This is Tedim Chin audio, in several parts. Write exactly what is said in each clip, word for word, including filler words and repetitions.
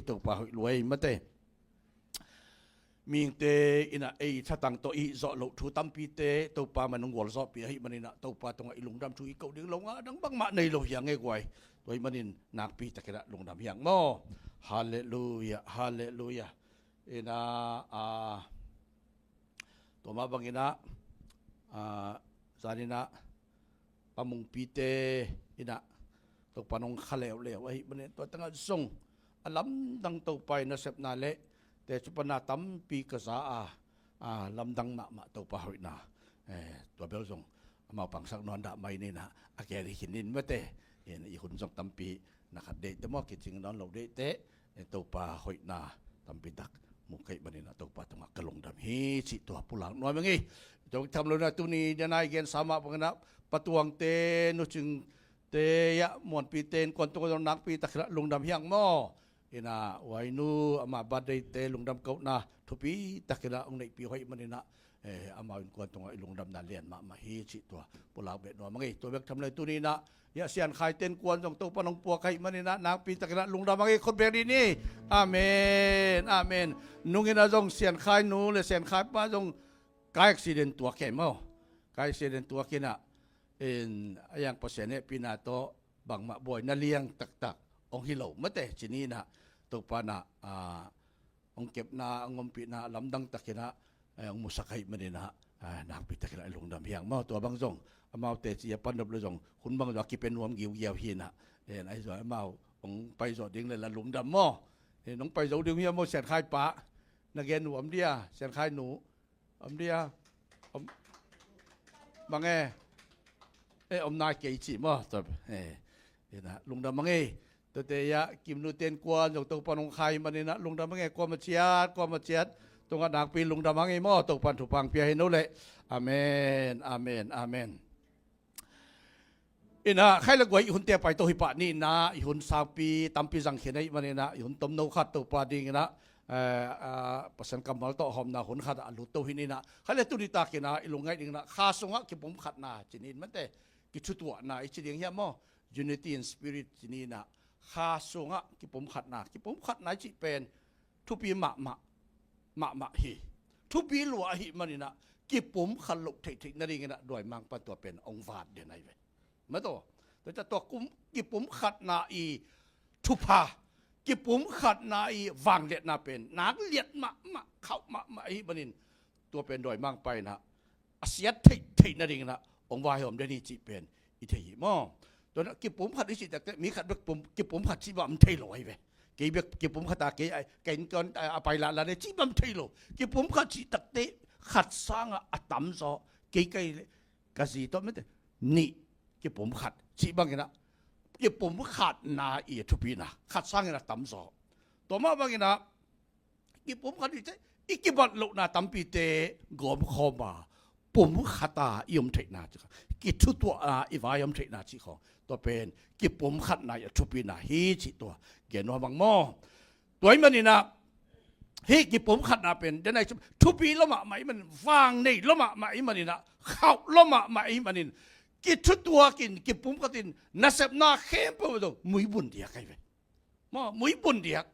Topa hoih lua ei mate. Mihingte in ah ei thatang tawh i hih zawh loh thu tampite Topa man hong gualzawhpih ahih manin ah Topa tungah i lungdam thu i koh ding lo ngah dang bangmah nei lo hi hang e guai. Tua ahih manin nakpi takin ah lungdam hi hang maw. Halleluia, halleluia. In ah, ah, tua mah bangin ah, ah, zan in ah Pa Mungpite in ah Topa nong kha leuleu ahih manin tua tangah zong a lamdang Topa i nasepna le teci panna tampi ka za a, a lamdang mahmah Topa hoihna. Eh, tua bel zong amau pangsak nuam dah mai ni in ah a gen hi khin in mate. In i hun zong tampi na khat deihte maw kicing nawn lo deihte, eh, Topa hoihna tampi tak mu ka hih manin ah Topa tungah ka lungdam hi cih tua pulak nuam ing ei. Tua tham lo in ah tuni dena i gensa mah bangin ah Pa Tuangte, Nu Cingte, ah Muanpite innkuan tungah zong nakpi takin ah lungdam hi hang maw. In ah Uainu ama birthday-te lungdam kohna thupi takin ah hong neihpih hoih manin ah, eh, amau innkuan tungah i lungdamna lian mahmah hi cih tua pulak beh nuam ing ei. Tua bek tham lo tuni in ah, ah Sian Khaite innkuan zong Topa nong puak ahih manin ah nakpi takin ah lungdam ing ei, khut beng dih ni. Amen, amen. Nung in ah zong Sian Khai nu le Sian Khai pa zong car accident tuak hi maw. Car accident tuak in ah, in a yang Pasian hehpihna tawh bangmah buaina liang taktak hong hi lo mate ci ni in ah Topa in ah, ah, hong kepna, hong ompihna lamdang takin ah, eh, hong musak ahih manin ah, ah, nakpi takin ah i lungdam hi hang maw. Tua bang zong amaute ci a pan nop le zong hun bang zong a kipia nuam giugiau hi in ah, eh, ahi zong amau hong pai zawh ding le la lungdam maw. Eh, nong pai zo ding hi a maw Sian Khai pa, na gen nuam dia Sian Khai nu. Om dia. Om. Mang e. Eh, om nai kei ci maw. Tua, eh, in ah lungdam mang e. Tuate ah Kim Nu te innkuan zong Topa nong kha ahih manin ah lungdam mang e. Kuamah ciat, kuamah ciat tungah nakpi lungdam mang e maw. Topa in thupha hong pia hi no leh. Amen, amen, amen. In ah khai le guai i hunte a pai to hi pah ni in ah, i hun sangpi tampi zang khin ahih manin ah i hun tomno khat Topa ding in ah, eh, ah, Pasian kammal tawh hawmna hun khat ah a lut to hi ni in ah, khai le tuni takin ah i lungngaih ding in ah kha sungah kipumkhatna ci ni in mate. Kithutuahna i ci ding hi a maw. Unity in spirit ci ni in ah kha sungah kipumkhatna, kipumkhatna i cih pen thupi mahmah, mahmah hi. Thupi lua ahih manin ah kipumkhat loh theihtheih nading in ah duaimang pan tua pen hong vat den ahi ve. Mataw, tua ciang tua kum, kipumkhatna i thupha, kipumkhatna i vangliatna pen nak liat mahmah, khauh mahmah ahih manin tua pen duaimang pa in ah a siat theihtheih nading in ah hong vai hawm den hi cih pen i thei hi maw. Tua in ah kipumkhat i cih takte mi khat bek pum, kipumkhat cih bang om thei lo ahi ve. Kei bek kipumkhat a kei a, kei innkuan a, a pai lahlah le cih bang om thei lo. Kipumkhat cih takte khat sangah a tamzaw, kei kai le ka zi tawh mete nih kipumkhat cih bangin ah kipumkhatna i a thupina khat sangin a tamzaw. Tua mah bangin ah kipumkhat i cih i kibat lohna tampite gawmkhawm a pumkhat a i om theihna cih khawng, kithutuah a i vai om theihna cih khawng, tua pen kipumkhatna i a thupina hi cih tua gen nuam hang maw. Tua ahih manin ah hih kipumkhatna pen den a i thupi lua mahmah ahih manin, vang nei lua mahmah ahih manin ah, khauh lua mahmah ahih manin kithutuak in kipumkhat in nasepna khempeuh zong muibun diak ahi ve. Maw, muibun diak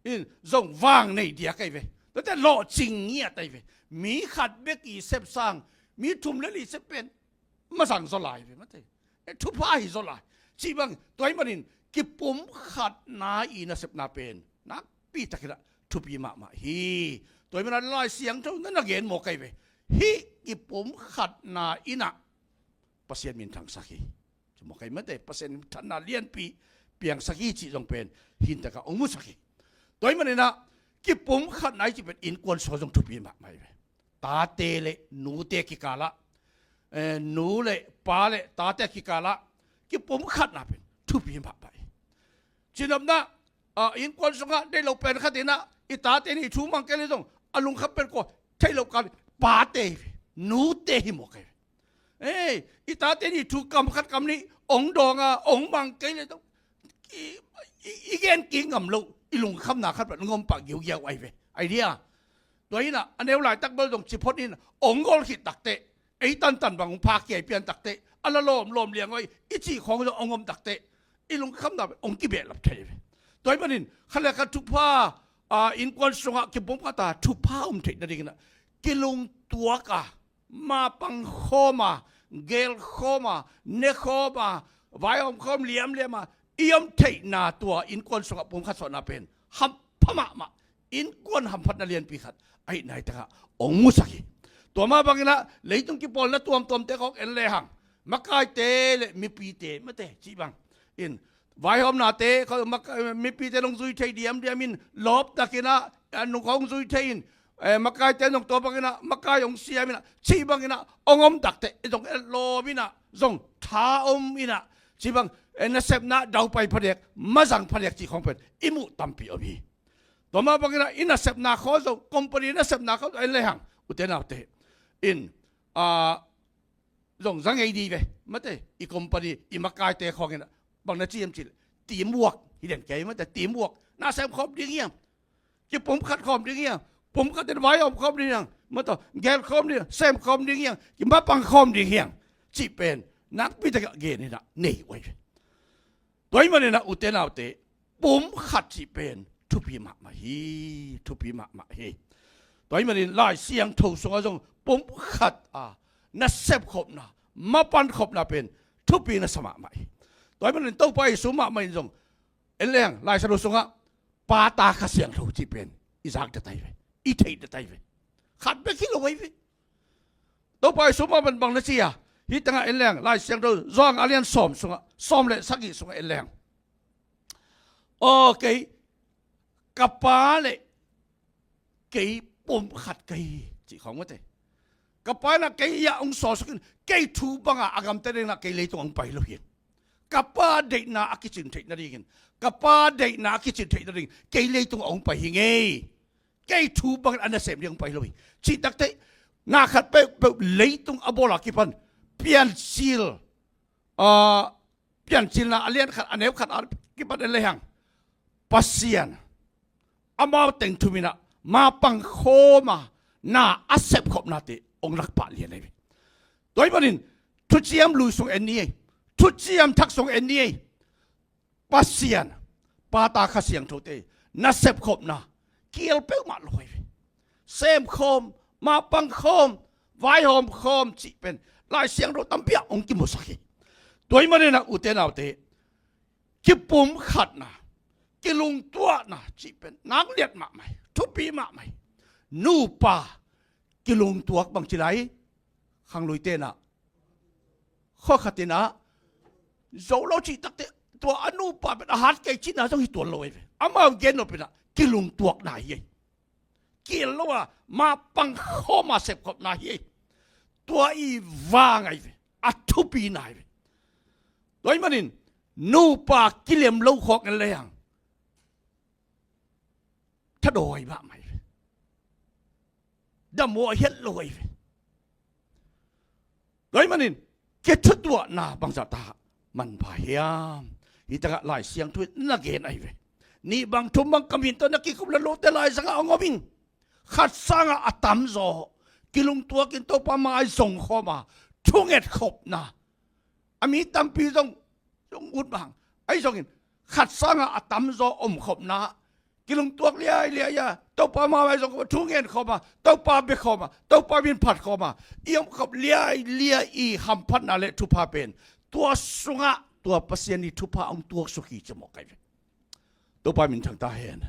in zong vang nei diak ahi ve. Tuate lawhcing ngiat ahi ve. Mi khat bek i sep sang mi thum le li sep pen masang zaw lai ve mate. Eh, thupha hi zaw lai. Cih bang tua ahih manin kipumkhatna i nasepna pen nakpi takin ah thupi mahmah hi. Tua ahih manin ah Lai Siangtho na na gen mawk ahi ve. Hih kipumkhatna in ah Pasian minthangsak hi. Ci mawk ahi mate, Pasian in thanna lianpi piangsak hi cih zong pen hih takah hong musak hi. Tua ahih manin ah kipumkhatna i cih pen innkuan sung zong thupi mahmah hi ve. Tate le nute kikalah, eh, nu le pa le tate kikalah kipumkhatna pen thupi mahmah hi. Cinopna, ah, innkuan sungah deih lo pen khat in ah i tate nih thu mang kei le zong a lungkham pen kua theih loh kal pate hi ve, nute hi mawk hi ve. Ei, i tate nih thu kam khat kam nih hong dawng a hong mang kei le zong i, i, i gen kik ngam loh i lungkhamna khat pan hong om pah giugiau ahi ve. Idea. Tua in ah a neu laitak bel zong ci phot in hong gol khit takteh, ei tantan bang hong phak kiai pian takteh, a la lawmlawm liang aw i cih khawng zong hong om takteh i lungkhamna hong kibehlap thei ve. Tua ahih manin khat le khat thupha, a, innkuan sungah kipumkhat a thupha om theih nadingin ah kilungtuak a, mapang khawm a, gel khawm a, ne khawm a, vaihawm khawm liamliam a i om theihna, tua innkuan sungah pumkhat suahna pen hampha mahmah, innkuan hamphatna lianpi khat ahihna hi takah hong musak hi. Tua mah bangin ah leitung kipawlna tuamtuamte khawng en lehang, makaite le mipite, mate, cih bang in, vaihawmnate khawng, maka-, mipite nong zui thei diamdiam in, lawp takin ah, a, nong hong zui thei in, eh, makaite nong tua bangin ah makai hong siam in ah, cih bangin ah hong om takteh zong etlawm in ah, zong tha om in ah, cih bang, eh, nasepna daupai phadek, mazang phadek cih khawng pen i muh tampi om hi. Tua mah bangin ah i nasepna khawng zong, company nasepna khawng zong en lehang, ute naute in, a, zong za ngei dih ve, mate, i company, i makaite khawng in ah bang na ci hiam cih leh, teamwork hi den kei, mate, teamwork, na sem khawm ding hiam, kipumkhat khawm ding hiam, pumkhat in vaihawm khawm ding hiam, mate, gel khawm ding hiam, sem khawm ding hiam, kimapang khawm ding hiam, cih pen nakpi takah gen in ah nei uh ahi ve. Tua ahih manin ah, ute naute, pumkhat cih pen thupi mahmah hi, thupi mahmah hi. Tua ahih manin Lai Siangtho sungah zong pumkhat a nasep khopna, mapan khopna pen thupi nasa mahmah hi. Tua ahih manin Topa Jesu mahmah in zong, en lehang, Lai Siangtho sungah Pa, Ta, Kha Siangtho cih pen i zak det ahi ve, i theih det ahi ve. Khat bek hi lo ahi ve. Topa Jesu mah bang bang na ci a, hih tengah en lehang, Lai Siangtho Johan a lian sawm sungah, sawm le sagih sungah en lehang, aw, kei, ka Pa le kei pumkhat ka hi, cih khawng, mate. Ka Pa in ah kei ah hong sawlsuk in, kei thu banga a gamta dingin ah kei leitung hong pai lo hi. Ka Pa deihna a kicin theih nadingin, ka Pa deihna a kicin theih nadingin kei leitung hong pai hi ing ei. Kei thu bangin a nasem ding hong pai lo hi. Cih takteh, na khat peuhpeuh leitung a bawl a kipan Piancil, a, Piancilna a lian khat, a neu khat a kipan en lehang, Pasian amau teng thum in ah mapang khawm a, na a sep khopnate hong lak pah lian ahi ve. Tua ahih manin Thuciam Lui sung en ni ei, Thuciam Thak sung en ni ei. Pasian, Pa, Ta, Kha Siangthote nasep khopna kiel peuhmah lo ahi ve. Sem khawm, mapang khawm, vaihawm khawm cih pen Lai Siangtho tampi ah hong kimusak hi. Tua ahih manin ah, ute naute, kipumkhatna, kilungtuahna cih pen nakliat mahmah hi, thupi mahmah hi. Nupa kilungtuak bang ci lai, khangluite in ah, khua khat in ah, zo lo cih takteh, tua a nupa pen a hat kei cihna zong hi tuan lo ahi ve. Amau gen nop in ah kilungtuakna hi ei. Kiel lo a, mapang khawm a sep khopna hi ei. Tua i vang ahi ve, a thupina ahi ve. Tua ahih manin nupa kilem lo khawng en lehang, thadawi mahmah hi ve. Dam aw a hiat lo ahi ve. Tua ahih manin kithutuahna bangzah ta manpha hiam? Hih tengah Lai Siangtho in na gen ahi ve. Nih bang thum bang ka min tawh na kikum leh lote laizangah hong om ing. Khat sangah a tamzaw kilungtuak in Topa mai zong khawm a, thunget khopna. A mi tampi zong, zong ut bang. Ahi zongin khat sangah a tamzaw om khopna, kilungtuak liailiai a, Topa mai zong khawm a, thungen khawm a, Topa bia khawm a, Topa min phat khawm a i om khop liailiai i hamphatna le thupha pen, tua sungah tua Pasian i thupha hong tuaksuk hi ci mawk ahi ve. Topa min thang ta hen.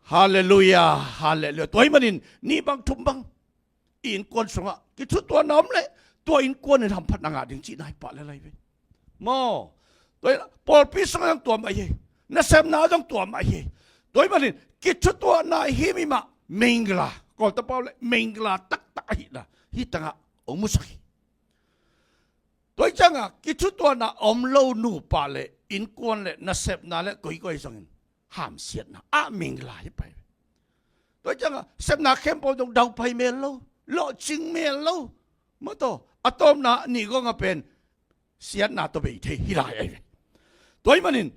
Halleluiah, halleluiah. Tua ahih manin nih bang thum bang i innkuan sungah kithutuahna om leh tua innkuan in hamphatna ngah ding cihna hi pah lel ahi ve. Maw, tua in pawlpi sungah zong tua mah hi. Nasepna zong tua mah hi. Tua ahih manin kithutuahna hi mi mah, mingla, Kawltapau le mingla taktak ahihna hih tengah hong musak hi. Tua ahih ciangah kithutuahna om lo nupa le innkuan le nasepna le koikoi zongin hamsiatna ah mingla hi pah hi. Tua ahih ciangah sepna khempeuh zong daupai mel lo, lawhcing mel lo. Mataw, a tawpna nih gawngah pen siatna tawh bei thei hi lai ahi ve. Tua ahih manin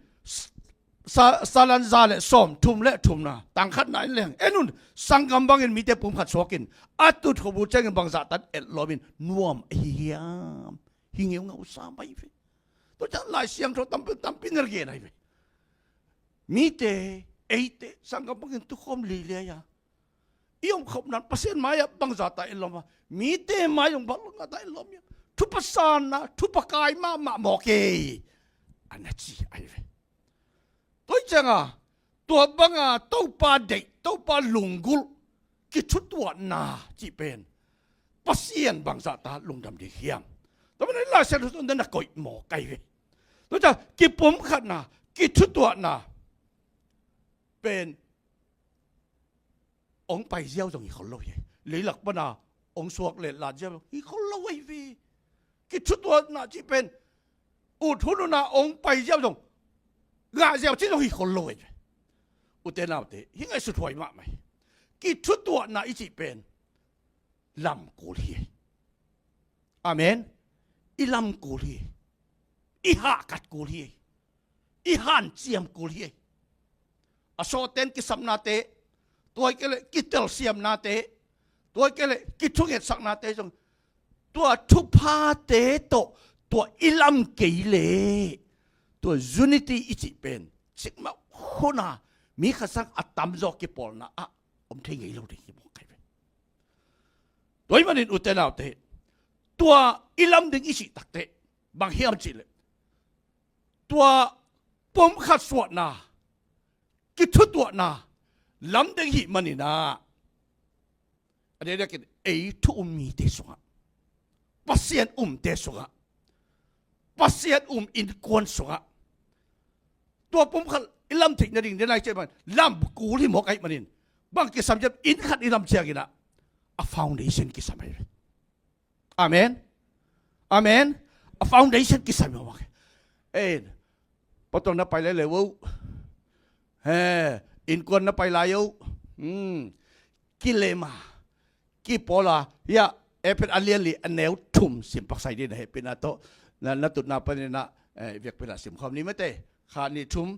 sa-, Salan za le sawm thum le thumna, tang khatna en lehang, en un, sanggam bangin mite pumkhat suak in, a tutkhup uh ciangin bangzah tan etlawm in nuam ahi hiam? Hi ngeungau sam ahi ve. Tua ciang Lai Siangtho tampi, tampi na gen ahi ve. Mite, eite, sanggam bangin tukhawm liliai a, i omkhopna Pasian mai-ah bangzah ta i lawm a, mite mai zong bangzah ta i lawm hiam? Thupha sanna, thupha kai mahmah mawk e, a na ci ahi ve. Tua hi cianga, tua banga Topa deih, Topa lunggulh, kithutuahna cih pen Pasian bangzah ta lungdam ding hiam? Tua manin Lai Siangtho sungah na koih mawk ahi ve. Tua ciang kipumkhatna, kithutuahna pen hong pai ziau zong hi khol lo hi. Leilak pana hong suak letlat ziau zong hi khol lo ahi ve. Kithutuahna cih pen ut hun una hong pai ziau zong, ngah ziau cih zong hi khol lo ahi ve. Ute naute, hi ngaihsut huai mahmah hi. Kithutuahna i cih pen lam kul hi. Amen. I lam kul hi. I hahkat kul hi. I hanciam kul hi. A sawten kisapnate, tua hi kei leh kitelsiamnate, tua hi kei leh kithungetsaknate zong, tua thuphate tawh tua i lam kei leh, tua unity i cih pen cikmah huna mi khat sang a tamzaw kipawlna ah om thei ngei lo ding hi mawk ahi ve. Tua ahih manin ute naute, tua i lam ding i cih takteh bang hiam cih leh, tua pumkhat suahna, kithutuahna lam ding hih manin ah, a diakdiakin ei thu um mite sungah, Pasian umte sungah, Pasian um innkuan sungah tua pumkhat i lam theih nading, den ai ciah man lam kul hi mawk ahih manin, bang kisam ciam, inn khat i lam ciangin ah a foundation kisam ahi ve. Amen. Amen. A foundation kisam hi mawk ahi. Ei, pawtawng na pai lai le uh. He, innkuan na pai lai uh. Hmm. Kilem a, kipawl a, hiah Efesa a lian li a neu thum sim pak sai dih na, hehpihna tawh, na, na tutna panin ah, eh, i biakpiakna sim khawm ni mate. Khat, nih, thum.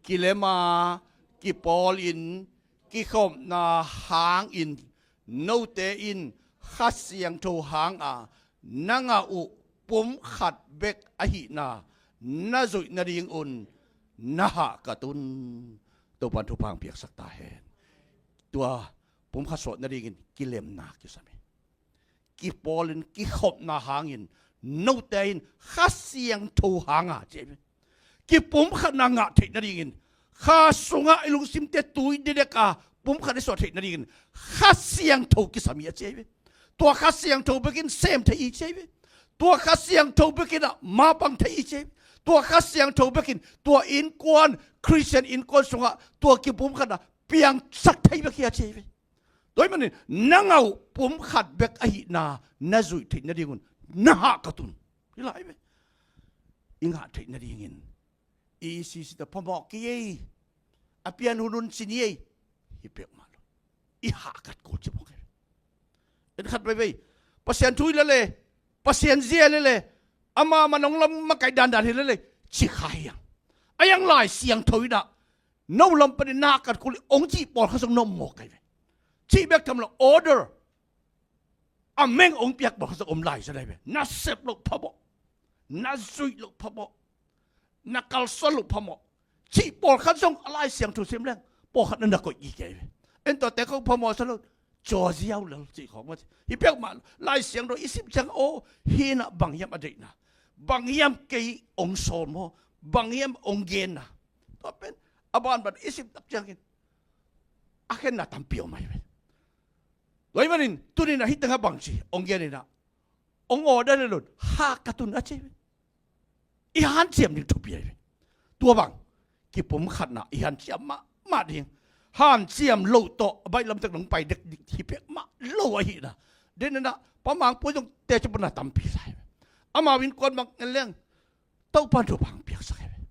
Kilem a, kipawl in, kikhopna hangin, note in Kha Siangtho hanga na ngah uh pumkhat bek ahihna na zuih nadingun na hahkat un. Topa'n thupha hong piaksak ta hen. Tua pumkhat suah nadingin kilemna kisam hi. Kipawl in, kikhopna hangin note in Kha Siangtho hanga, ci hi. Kipumkhatna ngah theih nadingin, Kha sungah i lungsimte tui didek a pumkhat i suah theih nadingin Kha Siangtho kisam hi, a ci hi. Tua Kha Siangtho bekin sem thei hi, ci hi. Tua Kha Siangtho bekin ah mapang thei hi, ci hi. Tua Kha Siangtho bekin tua innkuan, Khristian innkuan sungah tua kipumkhatna piangsak thei bek hi, a ci hi. Tua ahih manin na ngah uh pumkhat bek ahihna na zuih theih nadingun na hahkat un. Hi lai ve. I ngah theih nadingin i sisi ta phamawh kei ei. A pian hunhun sin hi ei. Hi peuhmah lo. I hahkat kul ci mawk hi. En khat veivei Pasian thu hi lele, Pasian zia hi lele, ama man hong lam makaih dandan hi lele, ci kha hi hang. A hiang Lai Siangtho in ah no lam panin na hahkat kul hi hong cih pawlkhat zong na om mawk ahi ve. Cih bek tham lo, order a meng hong piak pawlkhat zong om lai sa lai ve. Na sep loh phamawh, na zuih loh phamawh, na kalsuan loh phamawh, cih pawlkhat zong a Lai Siangtho sim leng pawlkhat na na koih kik ahi ve. En tawh tek hong phamawh sa lo, caw ziau lel cih khawng mah ci. Hi peuhmah lo. Lai Siangtho i sim ciang aw, hi in ah bang hiam a deihna, bang hiam kei hong sawl maw, bang hiam hong genna, tua pen a banban i sim tak ciangin a khenna tampi om ahi ve. Tua ahih manin tuni in ah hih tengah bang ci hong gen in ah, hong order lel un, hahkat un, a ci hi ve. I hanciam ding thupi ahi ve. Tua bang kipumkhatna i hanciam mahmah ding. Hanciam loh tawh a baih lam tek nong pai dekdek hi peuhmah lo ahihna. Den in ah Pa Mang Pu zong teci pana tampi sa hi ve. Amau innkuan bang en leng Topa'n thupha hong piaksak hi ve.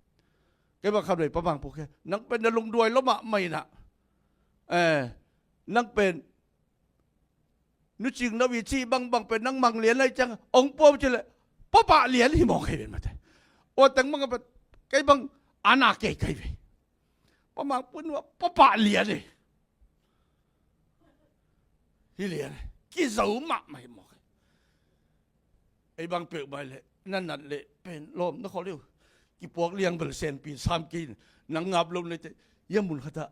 Kei bang khat vei Pa Mang Pu kiang, nang pen na lungduai lua mahmah in ah, eh, nang pen Nu Cing, na wi cih bangbang pen nang Mang Lian lai ciang hong pua ci leh, Pa Pah Lian hi mawk hi ve mate. Ua teng bang pen kei bang a na kei kei ve. Pa Mang Pu in Pa Pah Lian hi. Hi Lian hi. Kizo mahmah hi mawk hi. Ei bang peuhmah leh na nat leh pen lawm na khol hi uh. kipuak liang bel senpi sam kei in, nang ngap lo na te, ia mun khat ah,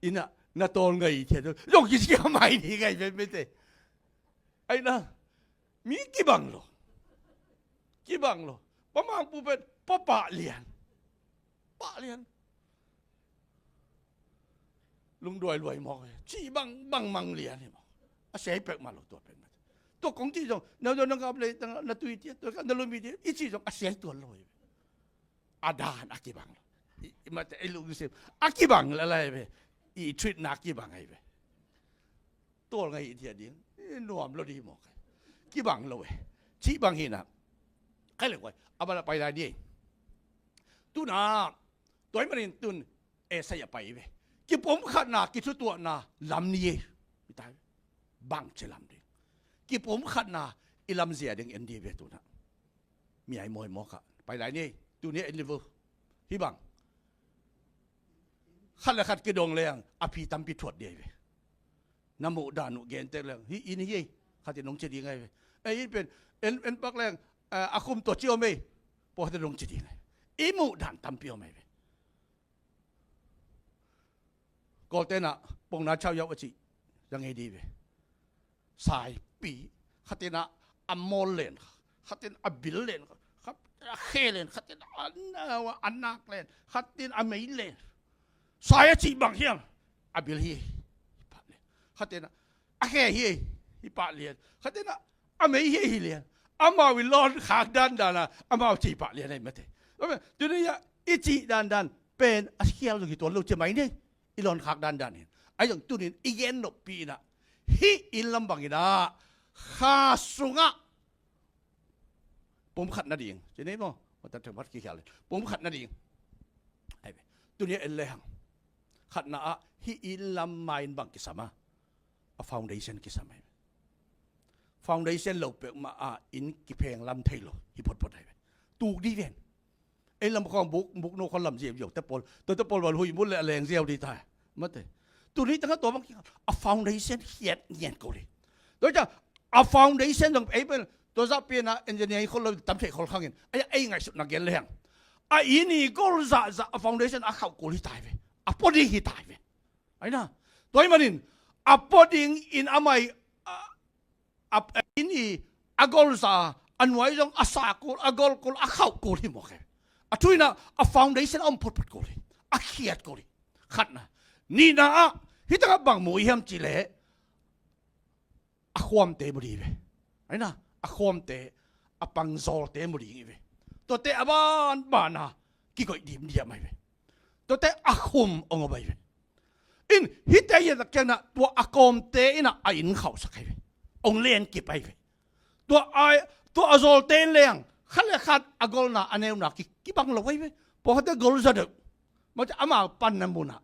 inn ah, na tawl ngai thei, zong kisia mai ni ngai ve mete. Ai na, mi kibang lo. Kibang lo. Pa mang pu pen, pa pah lian. Pah lian. Lungduai luai mawk hi. Cih bang, bang mang lian hi mawk. A sia hi pek mah lo tua pen. Tua kong cih zong, na zong na ngap le, na, na tui tia, tua ka na lum hi tia, i cih zong, a sia hi tuan lo hi. A dan a kibang lo. I, i mate, i lungsim. A kibang la lai ve. I treat na kibang ai ve. Tual ngai i tia ding. I nuam lo di mawk. Kibang lo e. Cih bang hi na. Kai le kuai. A bala pai lai di. Tu na. Tua i manin tun. E sai a pai ve. Kipom khatna, kithutuahna, lam ni e. I tai. Bang ce lam ding. Kipom khatna, i lam zia ding en di ve tu na. Mi ai mawi mawk ah. Pai lai ni, tuni en livu. Hi bang. Khat le khat kidong leng, a phi tampi thuat dia hi ve. Na muh dan uh gen tek leng. Hi in hi ei. Khat in nong ci ding ai ve. Ei in pen, en, en pak leng, eh, a khum tua ci om ei. Pua khat in nong ci ding ai. I muh dan tampi om ai ve. Kawlte'n ah pongna chau yau a cih. Zang ei di ve. Saipi. Khatin ah a mawl len. Khatin a bil len. Khat a khe len. Khatin a, a nak len. Khatin a mei len. Sai a cih bang hiam. A bil hi. Hi pah len. Khatin ah a khe hi. Hi pah len. Khatin ah a mei hi hi lian. Amau i lawn khak dandan a, amau cih pah lian ai mate. Tuni a i cih dandan pen a khial zong hi tuan lo cia mai ni. I lawn khak dandan hin. Ai zong tunin i gen noppi in ah. Hih inn lam bangin ah. Kha sungah. Pum khat nading. Ci nei maw? Mata thempat kikhial. Pum khat nading. Ai ve. Tuni a en le hang. Khatna ah hih inn lam main bang kisam a. A foundation kisam ai. Foundation lo pek mah a inn kipheng lam thei lo. Hi photphot ai ve. Tuk di ven. Ei lam khawng buk, buk no khawng lam ziau ziau te pawl. Tua te pawl bal hui mul le a leng ziau di ta. Mate. Tuni tangah tua bang kikal. A foundation hiat ngian ko di. Tua cia a foundation dong ei pel. Tua zah pian a engineer khol lo tam thei khol khangin. Ai, ei ngaihsutna gen le hang. A inn i gol zahzah a foundation a khauh kul hi tai ve. A pua ding hi tai ve. Ai na. Tua i manin a pua ding in a mai, a, a, a inn i a gol za, a nuai zong a sa kul, a gol kul, a khauh kul hi mawk e. A thu in ah a foundation a om photphot kul hi. A khiat kul hi. Khatna. Nihna ah, hi tangah bang mu i hiam ci leh. A khuamte mu ding hi ve. Ai na, a khuamte, a pangzawlte mu ding hi ve. Tuate a banban a, kigoih dimdiam ai ve. Tuate a khum ong om ai ve. In, hihte hi a tak ciangin ah, tua a kawmte in ah a inn khauhsak ai ve. Ong len kip ai ve. Tua a, tua a zawlte leng, khat le khat a golna, a neuna ki, kibang lo ai ve. Pawlkhatte gol za deuh. Mate amau panna mun ah.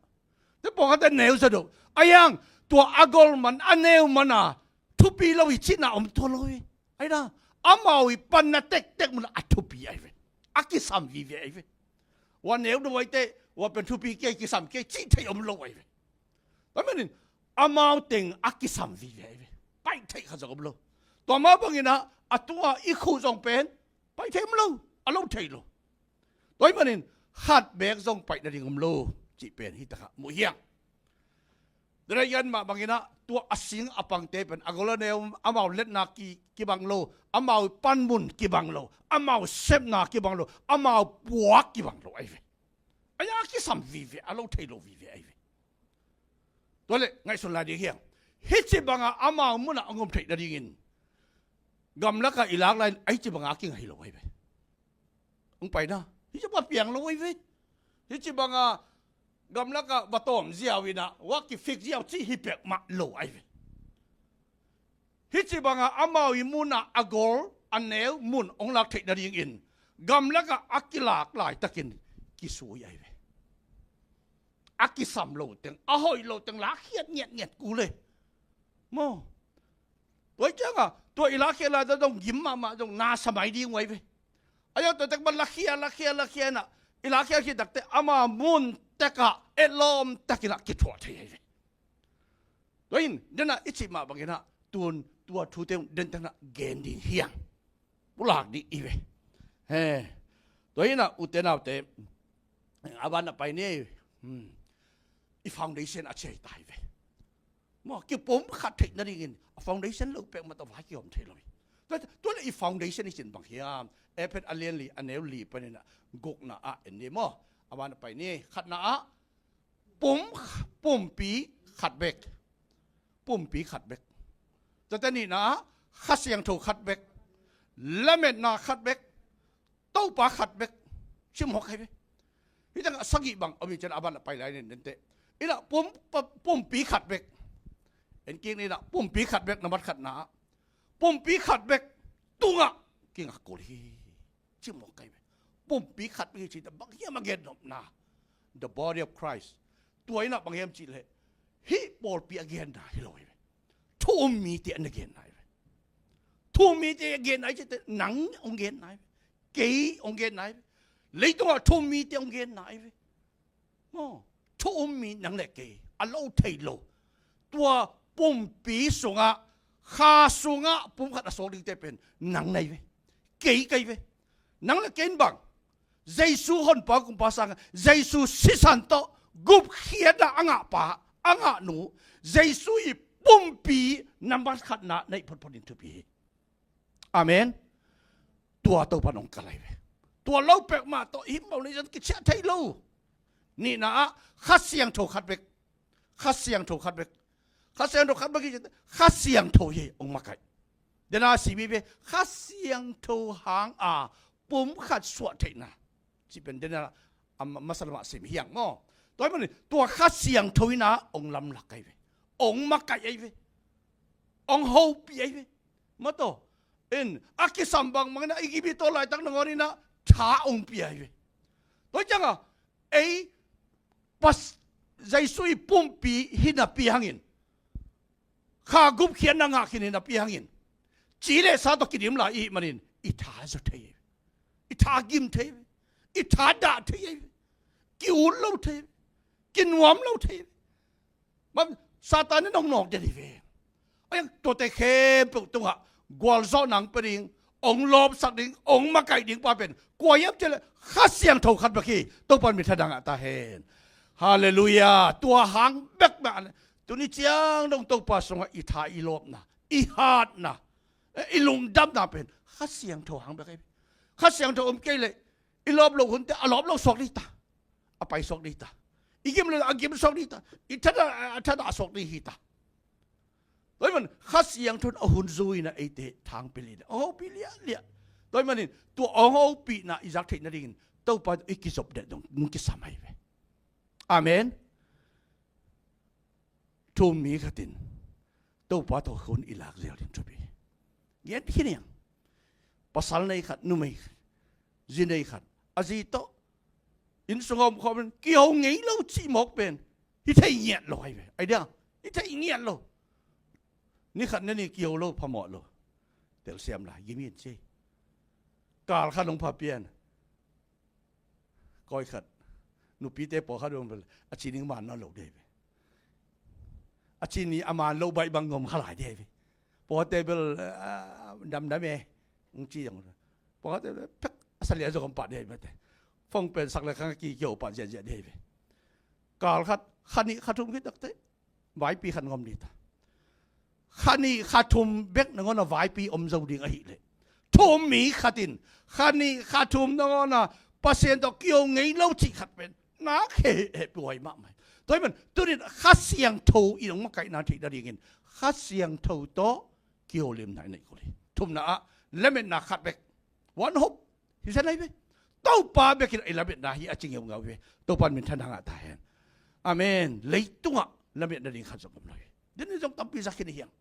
Te pawlkhatte neu za deuh. A yang, tua a gol man, a neu man a, thupi lo hi cihna om tua lo hi. Ai na, amau i panna tektek mun a thupi ai ve. A kisam vive ai ve. Wa neu deuh ai te, wa pen thupi kei kisam kei cih thei om lo ai ve. Tua manin, amau teng a kisam vive ai ve. Pai thei kha zong om lo. Tua mah bangin ah, a tua i khuh zong pen, pai thei om lo, a lo thei lo. Tua ahih manin, khat beek zong paih nading om lo, cih pen hi takah muh hiang. Dena ian mah bangin ah, tua a sing a pangte pen, a gol a neu, amau letna ki, kibang lo, amau panmun kibang lo, amau sepna kibang lo, amau puak kibang lo, ai ve. Ai a kisam vive, a lo thei lo vive, ai ve. Tua leh, ngaihsun lai ding hiang. Hih ci bangah amau munah a ngom theih nadingin. Gamlakah i lak lai, ai ci bangah a kingai lo ai ve. Hong paina. Hih ci bangah piang lo ai ve. Hih ci bangah gamlakah va tawm ziau inah, va kifik ziau cih hi pek mah lo ai ve. Hih ci bangah amau i munah a gol, a neu, mun hong lak theih nadingin. Gamlakah a kilak laitakin kisui ai ve. A kisam lo teng, a hoih lo teng, la khiat ngiatngiat kul e. Maw. Tua i ciangah, tua i la khiat lai zong gim mahmah zong na sa mai ding uh ai ve. A yau tua tek ban la khiat, la khiat, la khiat inah. I la khiat khiat takte ama mun tekah, etlawm takinah kithuah thei ai ve. Tua in, denah i cih mah banginah, tun tua thute un den tanah gen ding hiang. Pulak dih i ve. He. Tua hi inah ute naute, a ban a pai ni, hmm, i foundation a ciai ta hi ve. Maw, kipumkhat theih nadingin a foundation lo pek mah tawh vai kihawm thei lo hi. Tua, tua le i foundation i cih bang hiam? Efesa a lian li, a neu li panin ah gukna ah en ni maw. A ban a pai ni, khatna ah pum, pumpi khat bek. Pumpi khat bek. Tua teh nihna ah Kha Siangtho khat bek. Lametna khat bek. Topa khat bek. Cimawk hi ve. Hih tengah sagih bang om hi ciang a ban a pai lai nen teh. Inah pum, pa, pumpi khat bek. En kik ni inah pumpi khat bek, nambat khatna ah pumpi khat bek tungah kingak kul hi. Cimawk hi ve. Pumpi khat bek hi cih teh bang hiam a gennopna? The body of Christ. Tua inah bang hiam cih leh hih pawlpi a genna hi lo hi ve. Thu um mite a na genna hi ve. Thu um mite a genna hi cih teh nang hong genna hi ve. Kei hong genna hi ve. Leitungah thu um mite hong genna hi ve. Maw, thu um mi nang le kei a lo thei lo. Tua pumpi sungah, Kha sungah pumkhat a suak dingte pen nang na hi ve. Kei ka hi ve. Nang le kei in bang, Jesu Honpa Kumpa sangin Jesu sisan tawh gupkhiatna a ngahpa, a ngahnu, Jesu i pumpi nambat khatna na hih photphot in thupi hi. Amen. Tua Topa in hong kal hi ve. Tua lo pek mah tawh hih foundation kiciah thei lo. Nihna ah Kha Siangtho khat bek. Kha Siangtho khat bek. Kha Siangtho khat bek hi, Kha Siangtho hi hong makaih. Dena sim hi ve, Kha Siangtho hanga pumkhat suah theihna. Cih pen dena a ma-, masa lamah sim hi hang maw. Tua hi manin tua Kha Siangtho inah hong lamlak ahi ve. Hong makaih ahi ve. Hong hopih ahi ve. Maw, tua in a kisam bangbang inah i gim i tawl laitak nangawn inah tha hong pia ahi ve. Tua hi cianga ei pas, Jesu i pumpi hi napi hangin, Kha gupkhiatna ngah khin hi napi hangin, ci le sa tawh kidim lai i hih manin i tha zaw thei hi. I tha gim thei hi. I tha dah thei hi. Ki-ut lo thei hi. Kinuam lo thei hi. Bang, Satan in hong nawk den hi ve. Ahi hang tuate khempeuh tungah gualzawhna hong pia ding, hong lawpsak ding, hong makaih ding pa pen kua hiam cih leh Kha Siangtho khat bek hi. Topa in minthanna ngah ta hen. Halleluiah. Tua hang bek mah. Tuni ciang dong Topa sungah i tha, i lawpna, i hatna, eh, i lungdamna pen Kha Siangtho hang bek hi. Kha Siangtho om kei leh i lawp loh hunte a lawp lo suak ding hi ta. A pai suak ding hi ta. I gim loh a gim suak ding hi ta. I thadah a thadah suak ding hi ta. Tua hi manin Kha Siangtho in a hun zui inah eite thang pia liahliah, hong hopih liahliah. Tua hi manin tua hong hopihna i zak theih nadingin Topa i kizop den dong hong kisam ahi ve. Amen. Thu um mi khat in Topa tawh hun i lak zel ding thupi. Gen khin hi hang. Pasal nei khat, numei khat, zi nei khat, a zi tawh inn sungah om khawm in kiho ngei lo cih mawk pen hi thei ngiat lo ahi ve. Ahi dia, hi thei ngiat lo. Ni khat ni nih kiho lo phamawh lo. Telsiam lai, gim in ci. Kal khat hong pha pian. Koi khat, nupite pawlkhat bel a ci ning man nawn lo ding hi ve. A ci ni a man loh baih bang ngom kha lai ding hi ve. Pawlkhatte bel, ah, damdam e, hong ci zong. Pawlkhatte bel pek a salia zong om pah ding hi ve te. Phone pen sak le khang a ki kiho pah ziahziah ding hi ve. Kal khat, kha nih kha thum khit takte vaipi khat ngom ding ta. Kha nih kha thum bek nangawn a vaipi om zo ding ahih leh, thu um mi khat in kha nih kha thum nangawn a Pasian tawh kiho ngei lo cih khat pen nak heh, heh puai mahmah hi. Tua hi man, tunin Kha Siangtho in hong makaihna theih nadingin Kha Siangtho tawh kiho limna i neih kul hi. Thumna ah lametna khat bek. One hope. Hi zen ahi ve. Topa bekin i lametna hi a ci ngeungau ve. Topa in minthanna ngah ta hen. Amen. Leitungah lametna ding khat zong om lo hi. Deni zong tampi zak khin hi hang.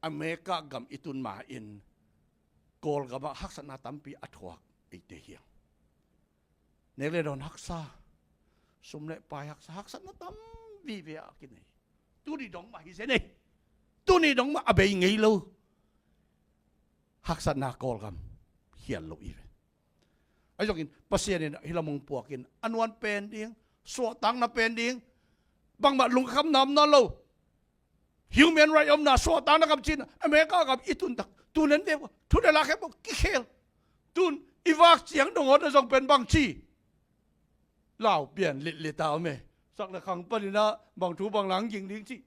America gam i tun ma-in Kawlgamah haksatna tampi a thuak eite hi hang. Nek le dawn haksa, sum le pai haksa, haksatna tam vive a kinei. Tuni dong mah hi zen ei. Tuni dong mah a bei ngei lo. Haksatna Kawlgam khial lo i ve. Ahi zongin Pasian in hih lam hong puakin a nuam pen ding, suahtakna pen ding, bangmah lungkhamna om nawn lo. Human right omna, suahtakna gam cihna, America gam i tun tak, tun en ve ua, thu le la khempeuh kikhel. Tun I vak ciang dong awt na zong pen bang ci? Lau pian litlit a om e. Sak le khang panin ah bang thu bang la hong ging ding cih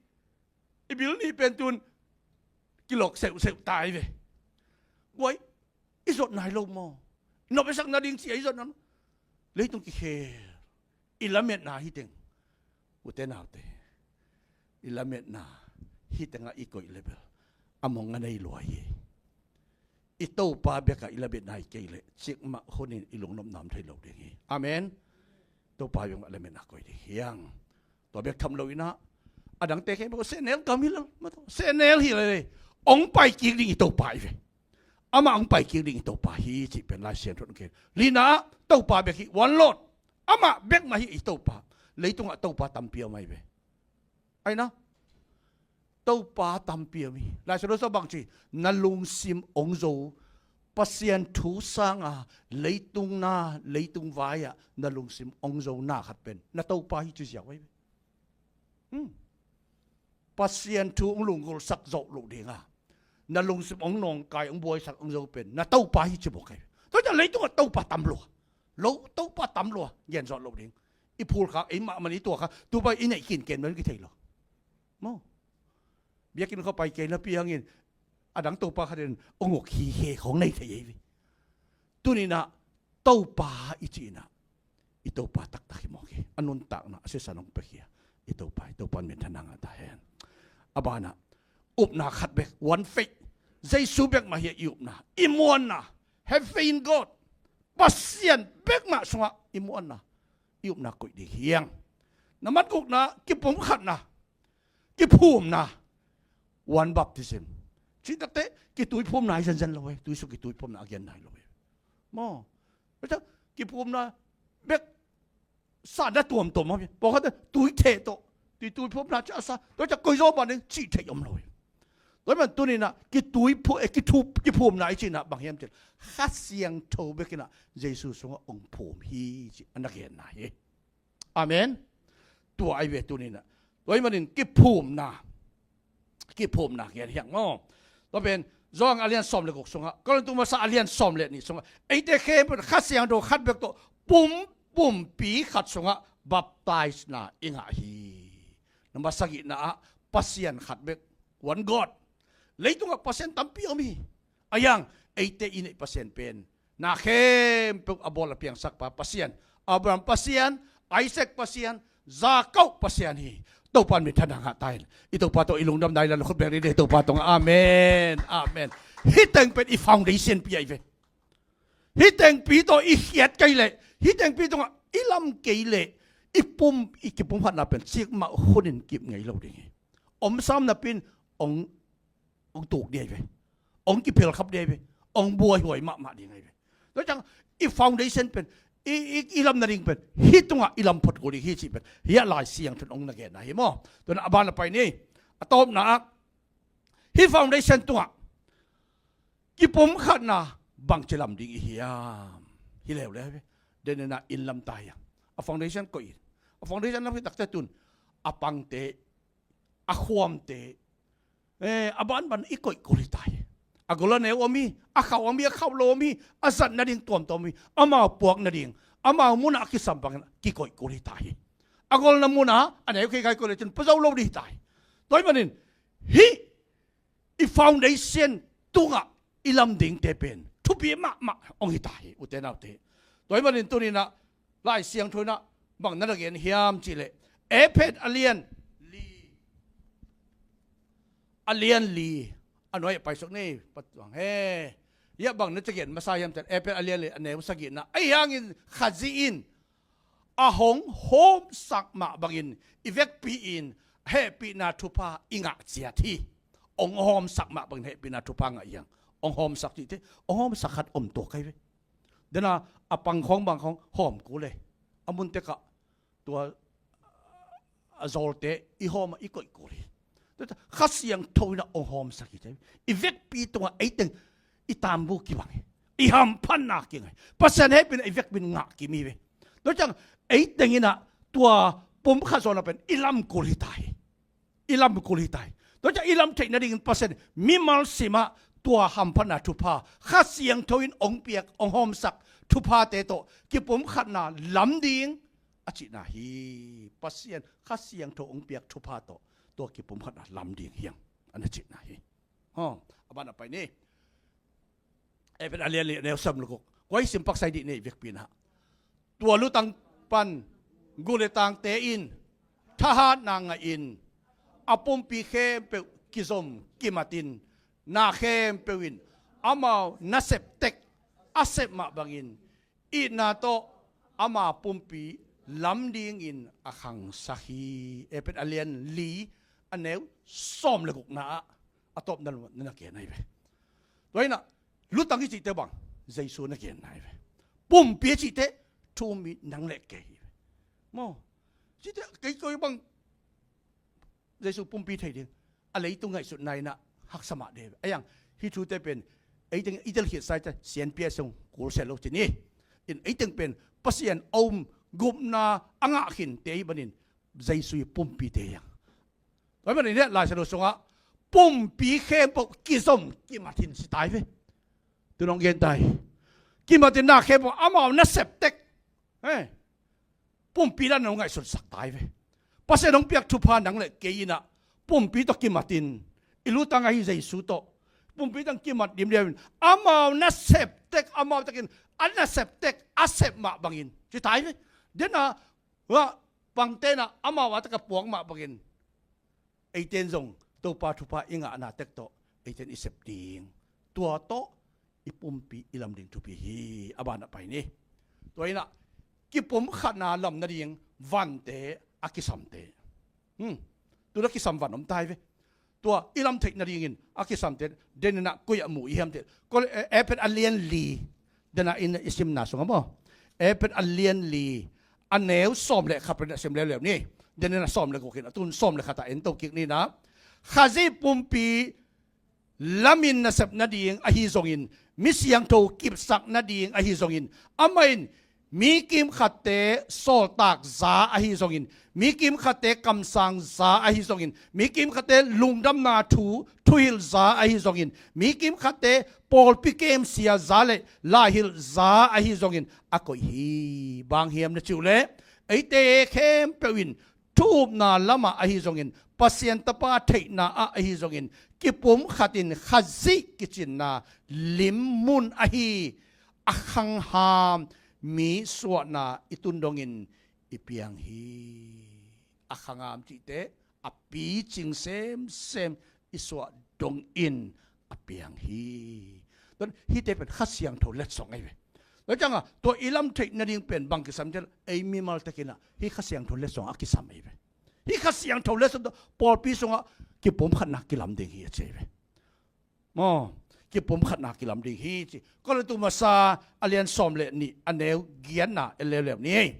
i bil nih pen tun kilok seuhseuh ta hi ve. Guai, i zot nai lo maw? Nop i sak nading cih a i zot na lo. Leitung kikhel. I lametna hi teng, ute naute, i lametna hi tengah i koih le bel a mong a nei lua hi. I Topa bekah i lametna hi kei leh cikmah hunin i lungnopna om thei lo ding hi. Amen. Topa bekah lametna koih ding hi hang. Tua bek tham lo in ah, a dangte khempeuh sehnel gam hi lo, sehnel hi leh ong pai kik ding i Topa hi ve. Amah ong pai kik ding i Topa hi cih pen Lai Siangtho in kei. Lina ah, Topa bek hi, one Lord. Amah bek mah hi i Topa. Leitungah topa tampi om ahi ve. Ahi na, topa tampi om hi. Lai Siangtho sung bang ci? Na lungsim ong zo, Pasian thu sanga leitung na, leitung vai-ah na lungsim ong zo na khat pen na topa hi ci ziau ahi ve. Hmm. Pasian thu ong lunggulhsak zawh loh dinga, na lungsim ong nawngkai, ong buaisak, ong zo pen na topa hi ci bawk ahi. Tua ciang leitungah topa tam lua. Lo, topa tam lua, gen zawh loh ding. I phulkhak, ei mahmah i tuakhak, tupa i neih kinken man kithei lo. Maw. Biakinn khua pai kei napi hangin a dang topa khat in ong uk hi khe khong nei thei ahi ve. Tuninah Topa i cihinah i Topa taktak hi mawk hi. A nuntakna a sisan hong pia hi a, i Topa, i Topa in minthanna ngah ta hen. A banah upna khat bek, one faith. Jesu bek mah hi a i upna, i muanna. Have faith in God. Pasian bek mah sungah i muanna, i upna koih ding hi hang. Na matgukna, kipumkhatna, kiphumna, one baptism. Cihtakte kituiphumna hi zenzen lo hi. Tuisuk kituiphumna a gen nai lo hi. Maw. Tua ciang kiphumna bek sa na tuamtuam om hi. Pawlkhatte tuitheh tawh, tui, tuiphumna ciah sa, tua ciang koizaw mah ding cih theih om lo hi. Tua ahih man tuninah kituiphu-, eh, kithup-, kiphumna i cihinah bang hiam cih leh Kha Siangtho bekinah Jesu sungah ong phum hi cih a na genna hi. Amen. Tua ahi ve tuninah. Tua ahih manin kiphumna, kiphumna gen hi hang maw. Tua pen Johan a lian sawm le guk sungah, Korintu masa a lian sawm le nih sungah, eite khempeuh Kha Siangtho khat bek tawh pum, pumpi khat sungah baptisena i ngah hi. Number sagihna ah Pasian khat bek, one God. Leitungah pasian tampi om hi. Ahi hang eite i neih Pasian pen na khempeuh a bawl a piangsak pa Pasian, Abraham Pasian, Isaac Pasian, Jacob Pasian hi. Topa in minthanna ngah ta hen. I Topa tawh i lungdam nai la, na khut beng ding hi. Topa tungah amen, amen. Hih teng pen i foundation pi ahi ve. Hih tengpi tawh i khiat kei leh, hih tengpi tungah i lam kei leh, i pum, i kipumkhatna pen cikmah hunin kip ngei lo ding hi. Om sam napi in ong ong tuk ding ahi ve. Ong kiphelkhap ding ahi ve. Ong buaihuai mahmah ding ahi ve. Tua ciang i foundation pen, i, i, i lam nading pen hih tungah i lam phot kul ding hi cih pen hiah Lai Siangtho in ong na genna hi maw. Tua na a ban a pai ni. A tawpna ah hih foundation tungah kipumkhatna bangci lam ding i hiam? Hi leuleu hi ve. Denena inn lam ta hiam? A foundation koih in. A foundation lam hi takte tun a pangte, a khuamte, eh, a banban i koih kul hi ta hi. A gol a neu om hi, a khauh om hi, a khauh lo om hi, a zat nading tuamtuam om hi, amau puak nading, amau munah a kisam bangin kikoih kul hi ta hi. A golna munah a neu kei kai koih le cin pua zo lo ding hi ta hi. Tua ahih manin hih i foundation tungah i lam dingte pen thupi mahmah hong hi ta hi, ute naute. Tua ahih manin tuninah Lai Siangtho inah bang na na gen hiam cih leh, Efesa a lian li, a lian li, a nuai a paisuk ni, patuang he. Hiah bang na ci gen masa hiam cih leh, Efesa a lian li, a neu sagihna, ahi hangin Khazih in a hong hawmsak mah bangin i vekpi-in hehpihna thupha i ngah ciat hi. Hong hawmsak mah bangin hehpihna thupha ngah hi hang. Hong hawmsak cihte, hong hawmsak khat om tuak ahi ve. Dena a pang khawng bang khawng hawm kul e. A mun tekah tua a zawlte i hawmah i koih kul hi. Tua Kha Siangtho inah hong hawmsak hi. I vekpi tungah eiteng i tambu kibang hi. I hamphatna kingai. Pasian hehpihna i vekpi in ngah kim hi ve. Tua ciang eiteng inah tua pumkhat zawhna pen i lam kul hi ta hi. I lam kul hi ta hi. Tua ciang i lam theih nadingin Pasian mimal simah tua hamphatna thupha, Kha Siangtho in hong piak, hong hawmsak thuphate tawh kipumkhatna lam ding a cihna hi. Pasian Kha Siangtho hong piak thupha tawh tua kipumkhatna lam ding hi hang, a na cihna hi. Hong, a ban a pai ni. Efesa a lian li a neu sawm le guk. Kua i sim pak sai dih nei vekpi na. Tua lutang pan gu le tangte in thahatna ngah in, a pumpi khempeuh kizom kimat in, na khempeuh in amau nasep tek a sep mah bangin itna tawh ama pumpi lam dingin a khangsak hi. Efesa a lian li a neu sawm le gukna ah a tawpna na gen ahi ve. Tua hi na, lutang i cihte bang, Jesu na genna hi ve. Pumpi i cihte, thu-um mi nang le kei hi ve. Maw, cihte kei koi bang Jesu pumpi thei ding a leitung ngaihsutna in ah haksa mah de ve. A yang, hih thute pen eiteng i telkhiat sai ta, sianpi a sung kulsia lo ci ni. In eiteng pen Pasian a um, gupna a ngah khinte i banin Jesu i pumpite hi hang. Tua hi manin hih Lai Siangtho sungah pumpi khempeuh kizom kimat in ci ta hi ve. Tu nong gen ta hi. Kimat in na khempeuh amau nasep tek, eh, pumpi dan nong ngaihsutsak ta hi ve. Pasian hong piak thupha nang le kei in ah pumpi tawh kimat in, i lutang ahi Jesu tawh pumpi tang kimat dimdiam in, amau nasep tek, amau takin a nasep tek a sep mah bangin ci ta hi ve. Den a, hua, pangte in ah amau a tak a puak mah bangin eiten zong Topa thupha i ngahna tek tawh eiten i sep ding. Tua tawh i pumpi i lam ding thupi hi. A ban a pai ni. Tua hi na, kipumkhatna lam nading vante a kisamte. Hmm. Tu na kisam van om ta hi ve. Tua i lam theih nadingin a kisamte den in ah koi ah mu i hiam te. Kol, eh, Efesa a lian li. Den a in i simna sungah maw, Efesa a lian li a neu sawm le khat pen a sim leuleu ni. Den in a sawm le guk in, a tun sawm le khat ah en to kik ni na. Khazih pumpi lamin nasep nading ahi zongin, mi siangtho kipsak nading ahi zongin, amah in mi kimkhatte sawltak za ahi zongin, mi kimkhatte kamsang za ahi zongin, mi kimkhatte lungdamna thu thuhilh za ahi zongin, mi kimkhatte pawlpi kemsia za le laihilh za ahi zongin a koih hi. Bang hiam na cih uh leh, eite khempeuh in thu-upna lamah ahi zongin, Pasian Tapa theihna ah ahi zongin, kipumkhat in Khazih kicinna lim mun ahi a khangham mi suahna i tun dongin i piang hi. A khangham cihte a picing semsem i suah dongin a piang hi. Tua hihte pen Kha Siangtho letsong ahi ve. Tua ciangah tua i lam theih nading pen bang kisam ciang, ei mimal takin ah hih Kha Siangtho letsong a kisam ahi ve. Hih Kha Siangtho letsong tawh pawlpi sungah kipumkhatna kilam ding hi a ci ahi ve. Maw, kipumkhatna kilam ding hi ci. Korintu masa a lian sawm le nih a neu giatna en leuleu ni.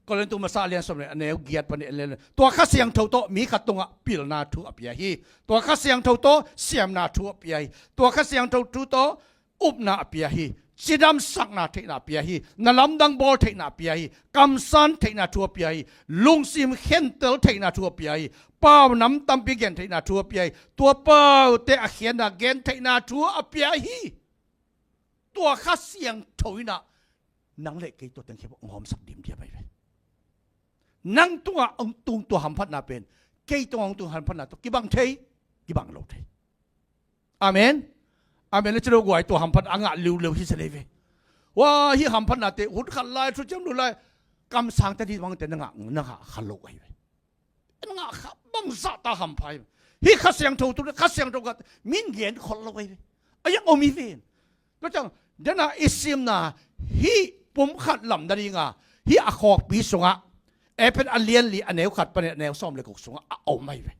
Korintu masa a lian sawm le a neu giat pan en leuleu. Tua Kha Siangtho tawh mi khat tungah pilna thu a pia hi. Tua Kha Siangtho tawh siamna thu a pia hi. Tua Kha Siangtho thu tawh upna a pia hi. Cidamsakna theihna a pia hi. Na lamdang bawl theihna a pia hi. Kamsan theihna thu a pia hi. Lungsim khentel theihna thu a pia hi. Paunam tampi gen theihna thu a pia hi. Tua paute a khiatna gen theihna thu a pia hi. Tua Kha Siangtho in ah nang le kei tua teng khempeuh hong hawmsak dimdiam ahi ve. Nang tungah hong tung tua hamphatna pen kei tungah hong tung hamphatna tawh kibang thei, kibang lo thei. Amen. Amen. Le cilo guai tua hamphat a ngah liuleu hi sa lei ve. Wa, hih hamphatnate hun khat lai, thuciam lu lai, kamsang tadi mangte na ngah, na ngah kha lo ahi ve. Na ngah kha bangzah ta hampha hi. Hih Kha Siangtho tu, Kha Siangtho khat min gen khol lo ahi ve. A yang om hi ven. Tua ciang dena i simna hih pumkhat lam nadinga hih a khawkpi sungah Efesa a lian li a neu khat panin a neu sawm le guk sungah a om ahi ve.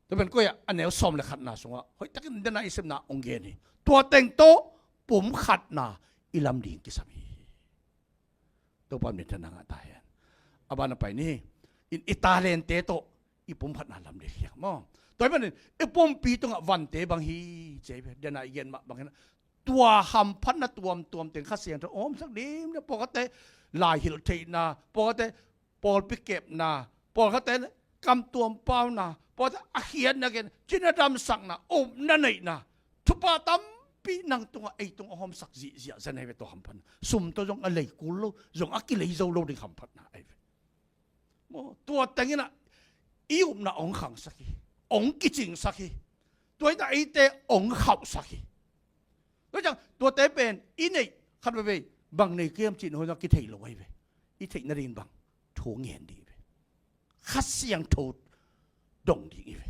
Tua pen koi ah a neu sawm le khatna sungah hoihtakin dena i simna hong gen hi. Tua teng tawh pumkhatna i lam ding kisam hi. Topa minthanna ngah ta hen. A ban a pai ni. In i talente tawh i pumkhatna lam ding hi hang maw. Tua hi manin i pumpi tungah vante bang hi ci hi ve. Dena i gen mah bangin tua hamphatna tuamtuam teng Kha Siangtho hong hawmsak dim na, pawlkhatte laihilh theihna, pawlkhatte pawlpi kepna, pawlkhatte kamtuam pauna, pawlkhatte a khiatna gen, cidamsakna, upna neihna, thupha tampi nang tungah, ei tungah hawmsak zihziah zen ahi ve tua hamphatna. Sum tawh zong a lei kul lo, zong a kilei zo lo ding hamphatna ahi ve. Maw, tua teng inah i upna hong khangsak hi, hong kicingsak hi. Tua inah eite hong khauhsak hi. Tua ciang tuate pen i neih khat veivei bang nei ka hiam cih na hoih na kithei lo ahi ve. I theih nading bang thu ngen ding hi ve. Kha Siangtho dong ding hi ve.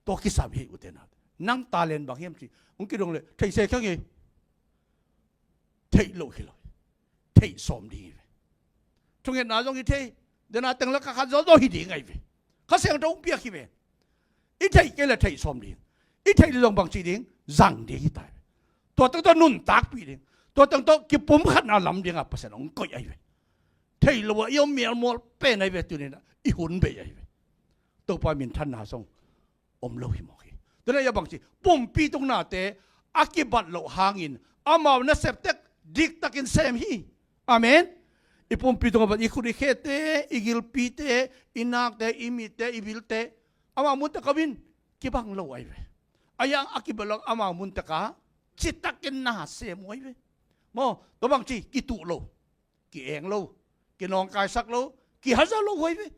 Tua kisam hi ute naute. Nang talent bang hiam cih hong kidong leh theih se khiang hi. Theih loh hi lo. Theih sawm ding hi ve. Thungetna zong hi thei. Dena teng la kha khat zawzaw hi ding ahi ve. Kha Siangtho hong piak hi ve. I theih kei le theih sawm ding. I theih le zong bangci ding, zang ding hi ta hi ve. Tua teng tawh nuntakpih ding. Tua teng tawh kipumkhatna lam dinga Pasian hong koih ahi ve. Theih lo ah i om mialmual pen ahi ve, tuninah i hun bei ahi ve. Topa minthanna zong om lo hi mawk hi. Tua leh a bangci, pumpi tung nate a kibat loh hangin amau nasep tek diktakin sem hi. Amen. I pumpi tung a bat i khut i khete, i gilpite, i nakte, i mitte, i bilte, amau munte ka min kibang lo ahi ve. A yang a kibat loh amau munte ka citakin na sem uh ahi ve. Maw, tua bangci kituh lo, ki-eng lo, kinawngkaisak lo, kihaza lo uh ahi ve.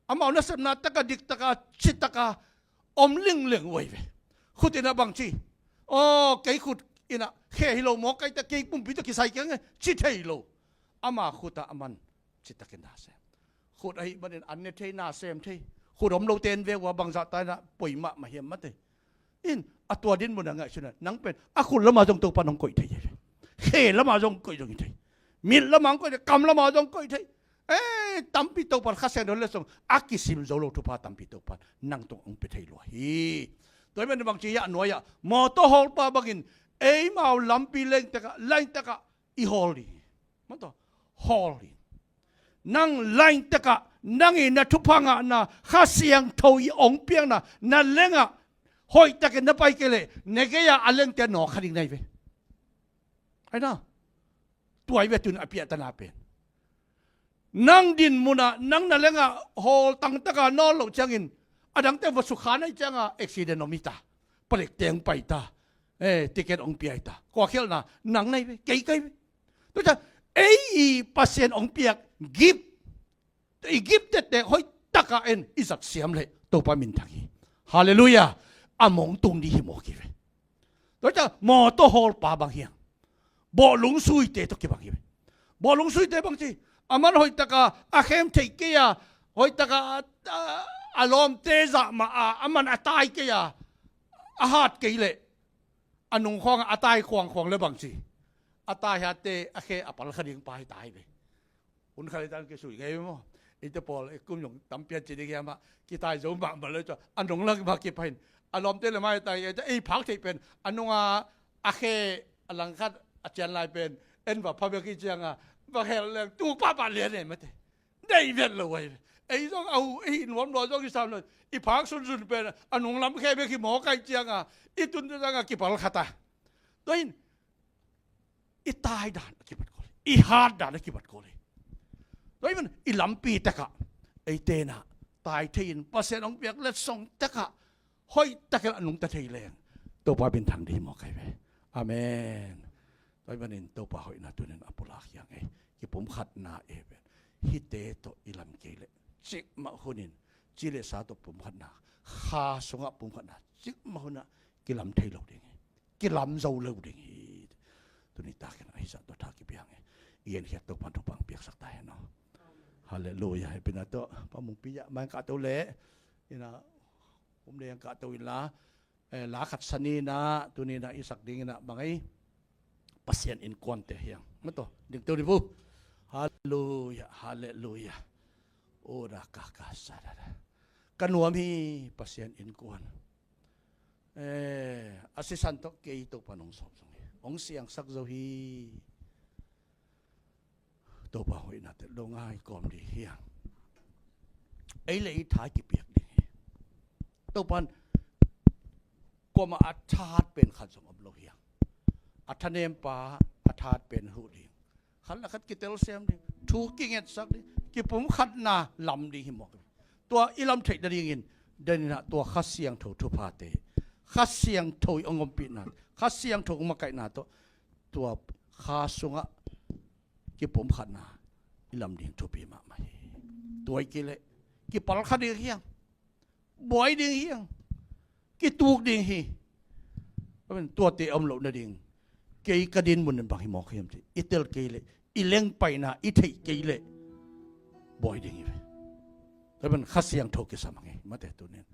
Amau nasepna taka diktaka citaka om lingling uh ahi ve. Khut inah bangci, aw kei khut inah khe hi lo maw, kei ta kei pumpi ta kisai keng e ci thei lo. Ama khutah aman citakin na sem. Khut ahih manin an ne thei, na sem thei. Khut om lo ten ve uh a bangzah ta inah poi mahmah hiam mate. In a tua din munah ngaihsun a nang pen a khut lamah zong Topa nong koih thei hi ve. Khe lamah zong koih zong hi thei. Mit lamah zong koih thei, kam lamah zong koih thei. Eh, tampi Topan Kha Siangtho letsong a kisim zo lo thupha tampi Topan nang tung hong pia thei lua hi. Tua hi man bangci hiah nuai-ah mawtaw hawlpa bangin eimau lampi lengtekah laintekah i hawl ding hi. Mawtaw hawl ding. Nang laintekah nang i na thupha ngahna Kha Siangtho i hong piakna na lengah hoihtakin na pai kei leh na gei-ah a lengte nawk kha ding na hi ve. Aina tuai ve tun a piahtana pen. Nang din munah nang na lengah hawl tangtaka nawl loh ciangin a dangte va sukha na hih cianga accident om hi ta. Palik teng pai ta. Eh, ticket hong pia hi ta. Kua khialhna nang na hi ve, kei ka hi ve. Tua ciang ei i Pasian hong piak gift, i gift tette hoihtaka en i zat siam leh Topa minthang hi. Halleluiah. A mong tung ding hi mawk hi ve. Tua ciang mawtaw hawlpa bang hiang bawhlung suite tawh kibang hi ve. Bawhlung suite bangci aman hoihtaka a khem theih kei a, hoihtaka a, a, a lawmte zah mah a aman a tai kei a, a hat kei leh a nung khuangah a tai khuangkhuang le bangci a tai hatte a khe a pal kha ding pa hi ta hi ve. Hun khat i tan kisui ngei maw? Eite pawl i kum zong tampi a ci ding hiam ah kitai zo mahmah lo i cua a nong lak mah kipahin a lawmte le mai tai ei phak theih pen a nunga a khe a langkhat a cian lai pen en va pha bek i cianga va hel leng tu pahpah lian ei mate. Nei vet lo ei. Ei zong a hu ei nuam lua zong i sam lo i phak sunsun pen a nung lam khe bek hi mawk ai cianga i tun cianga kipal khata. Tua in i tai dan a kibat kul hi, i hat dan a kibat kul hi. Tua hi man i lampi takah ei tenah tai thei in Pasian hong piak letsong takah hoih takin a nungta thei leng Topa minthang ding hi mawk ai ve. Amen. Tua hi manin Topa hoihna tunin a pulak hiang ei kipumkhatna ei ven hite tawh i lam kei leh cikmah hunin ci le sa tawh pumkhatna kha sungah pumkhatna cikmah hunah kilam thei lo ding hi. Kilam zo lo ding hi. Tuni takin a hisa tua tha kipia hi. I genkhiat Topan thupha piaksak ta hen aw. Halleluiah. Hepina tawh pamungpi ah mai kah to le ina um le yang kah to inla, eh, la khat saninah tuninah i sak dinginah bang ei Pasian innkuante hiang mataw ding to ding vo. Halleluiah. Halleluiah. Ora kaka sadada ka nuam hi Pasian innkuan. Eh, a sisan tawh kei Topa nong sawm zong hi hong siangsak zo hi. Topa hoihna tel lo ngai kawm ding hiang. Ei le i tha kipiak ding hi. Topan kuamah a that pen khat zong om lo hiang. A thanempa a that pen huh ding. Khat le khat kitel siam ding, thu kingetsak ding, kipumkhatna lam ding hi mawk. Tua i lam theih nadingin daninah tua Kha Siangtho thuphate Kha Siangtho i hong ompihna, Kha Siangtho hong makaihna tawh tua kha sungah kipumkhatna i lam ding thupi mahmah hi. Tua hi kei leh kipalkha ding hi hang, buai ding hi hang, kituk ding hi. Amen. Tuate a om loh nading kei ka din mun in bang hi mawk hiam cih i tel kei leh, i lengpaina i theih kei leh buai ding hi ve. Amen. Kha Siangtho kisam hang hi mate tunin.